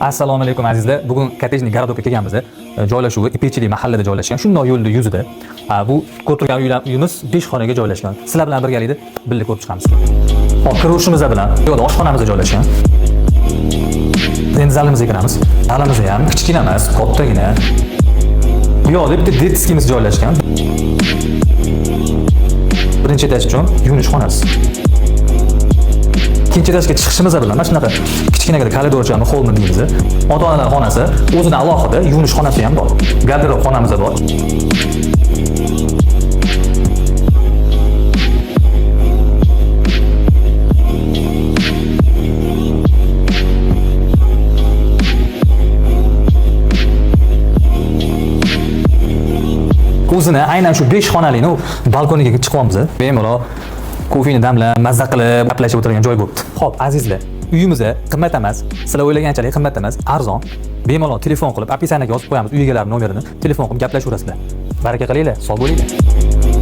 Assalomu alaykum, azizlar. Bugun коттеджный городок ka kelganmiz. Joylashuvi Ipekchilik mahallada joylashgan. Shundoq yo'lni yuzida. Bu ko'rib turgan uyimiz 5 xonaga joylashgan. Sizlar bilan birgalikda birga ko'rib chiqamiz. Hop, kirishimiz bilan bu yoqda oshxonamiz joylashgan. Endi zalimizga kiramiz. Zalimiz ham kichkina emas, kattagina. Bu yoqda bitta детский miz joylashgan. Birinchi etaj uchun yuvinish xonasi. Ikkinchi etajga chiqishimiz bilan mana shunaqa kichkinagina koridorchani, холл ni deymiz. Ota-onalar xonasi, o'zini alohida yuvinish xonasi ham bor. Garderob xonamiz bor. O'zini aynan shu 5 xonalini balkoniga chiqyapmiz. Bemalol kofeni damlab, mazza qilib, gaplashib o'tirgan joy bo'libdi. Xo'p, azizlar, uyimiz qimmat emas. Sizlar o'ylaganchalik qimmat emas, arzon. Bemalol telefon qilib, описание ga yozib qo'yamiz uy egalari nomerini. Telefon qilib gaplashaverasizlar. Baraka qilinglar, sog' bo'linglar.